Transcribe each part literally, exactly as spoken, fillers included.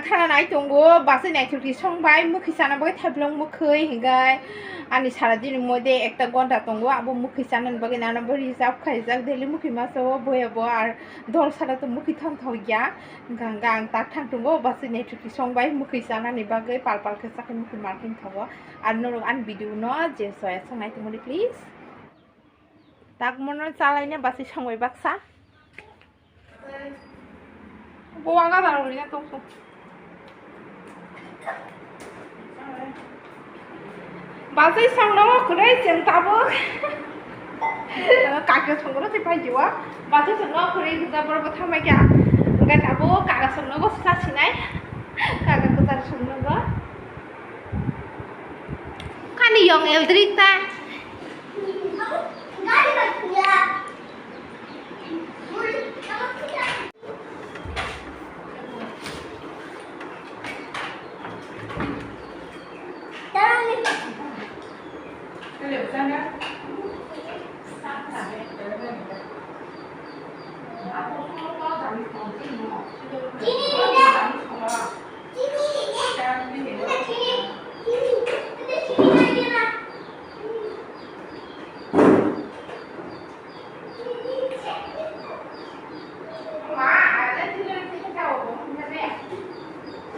Khana nai tongo, bwsai naithok tisong bai mwkhwi chana bagwi thaiplong mwkhwi hinkhai ani sara dini moide ekta gonta tongo, abo mwkhwi chanani bagwi nana bo reserve khaijak, daily mwkhwi masa o boya bo ar dol sara to mwkhwi thong thok ya. Hingkha hingkha ang tak thang tongo, bwsai naithok tisong bai mwkhwi chanani bagwi pal pal khe chakhe mwkhwi markhing thogo. Ar norok ani video no je soya song nai tongmani please. Tak mono chalaina bwsai song bai baksa. Bo waga daro rina tong tong. Bwsai songno kwrwi chwng tabuk. Kaka songno se phai jiwa. Bwsai songno kwrwi hwnkhe borok bo thamai kha. Hwnkhe tabuk kaka songno bo sa sinai. Kaka kwchar songno bo. Kani yong eldrik ta.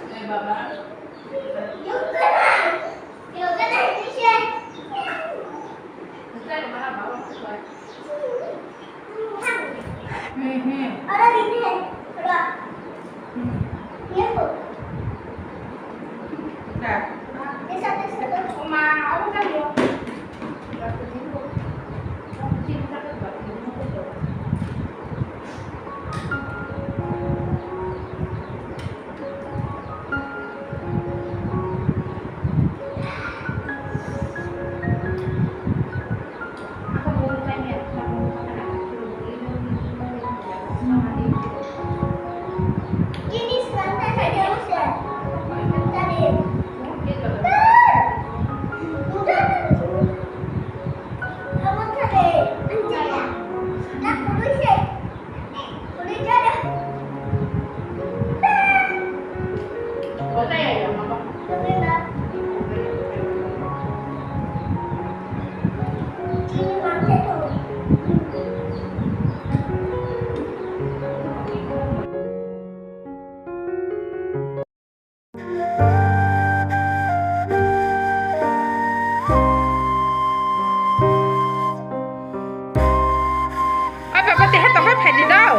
Oi baba, teha tongbai phaidi dao.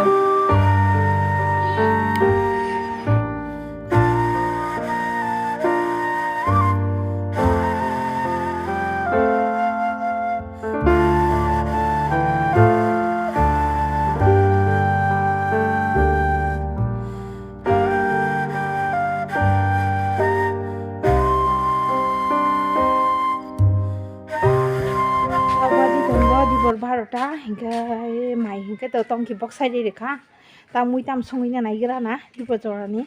Baji tongo dibor barota, hinkhe mai hinkhe to tongki boksai ri rikha. Ta mui tam songwi na naigra na dibor jorani.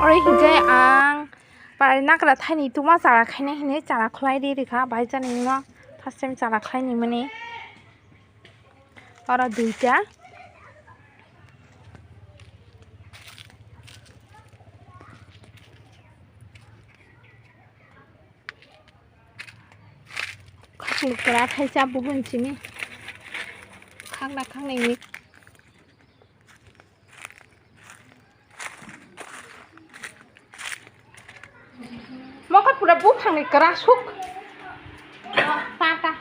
Oro hinkhe ang parai nakra thaini tuma chara khainai hinwi chara khwlai ri rikha, bai jani no first time chara khlaini mani. Oro duita. Khaklo kwrak hai cha buhun simi. Khakna khaknwi ni. Mokol pura buphangni kwra suk. Ta ta.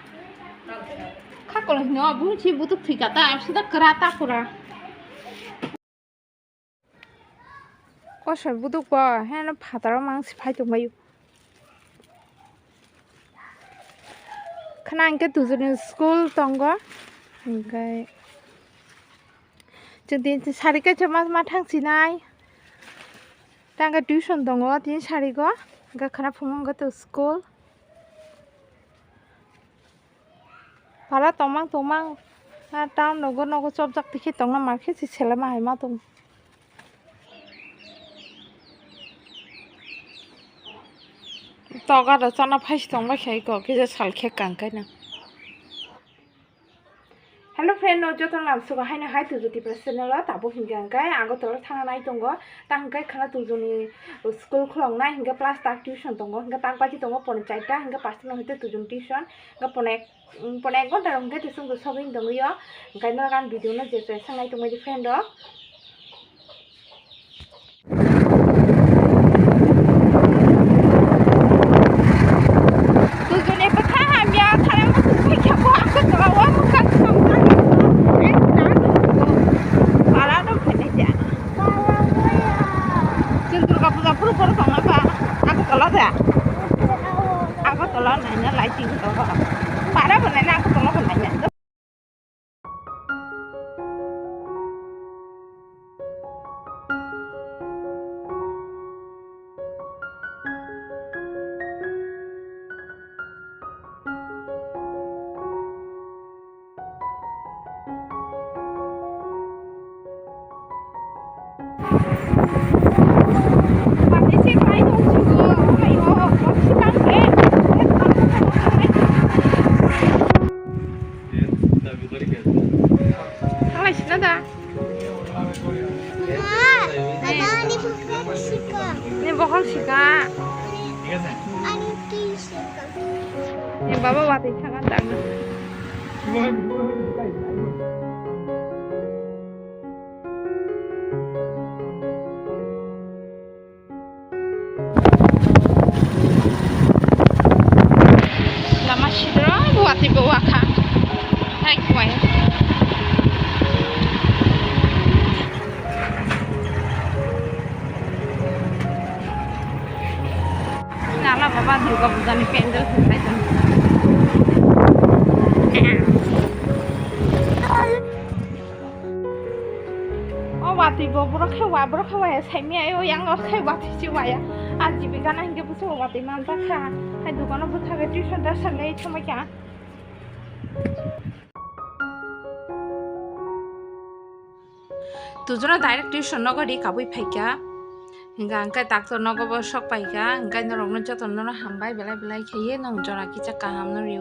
Khakolo hino busi butuk thwika ta absida kwra ta pura. Kosoi butuk bo heno phataro mang si phai tongbaio. Khana hwnkhe tujuni school tongo. Hwnkhe chwng tini sari kaisa ma, ma thang sinai. Tangkhe tuition tongo tini sarigo. Hwnkhe khana phunukgo to school. Para tongmang tongmang. A town nogo nogo chopjak tikhe tongna markhe se selema hai ma tong. Toga da chana phai tong bai khai ko kisa sal khe kang kai na. Hello friend, no joto nam suga haino hai tuju Tripura channel o tabo hingga angkai ago toro thana nai tongo. Ta hingkai khana tujuni school khulong nai hingga plus tak tuition tongo hingga tak baji tongo pone chaita hingga pastor no hite tujuni tuition hingga pone, pone ek ghonta rok hingga tisung do sogwi tongwi o. Hingkai no gan video no je je sangnai tongwi di friend rok. Tujuni bwkha hamya, khara muchung bai khe bo ang khe tola o bwkha swkang tang. Para rok khe nai ya. Chwng Durga Puja phuru phuru tongna ba Agartala da. Agartala naina lighting to. Para bo naina Agartala bo naina. Thanglai sina da. Ni bohol sika. Ni baba watwi thang ang. Lama sidro watwi bo wakha. Hai kuai. Nala baba Durga Puja ni pandal khlai tong. O watwi bo borok khe wa, borok khe waya saimya, o yang o khe watwi se waya. A jibika na hingke buso watwi manjakha. Hai dukano bwthagwi tuition da salai thangbaikha. Tujuno direct tuition nogo ri kabui phaikha. Hingka hingke doctor nogo bo sok paikha. Hingke norokno jotono no hambai belai belai khaiye nong jora kisa kaham no rio.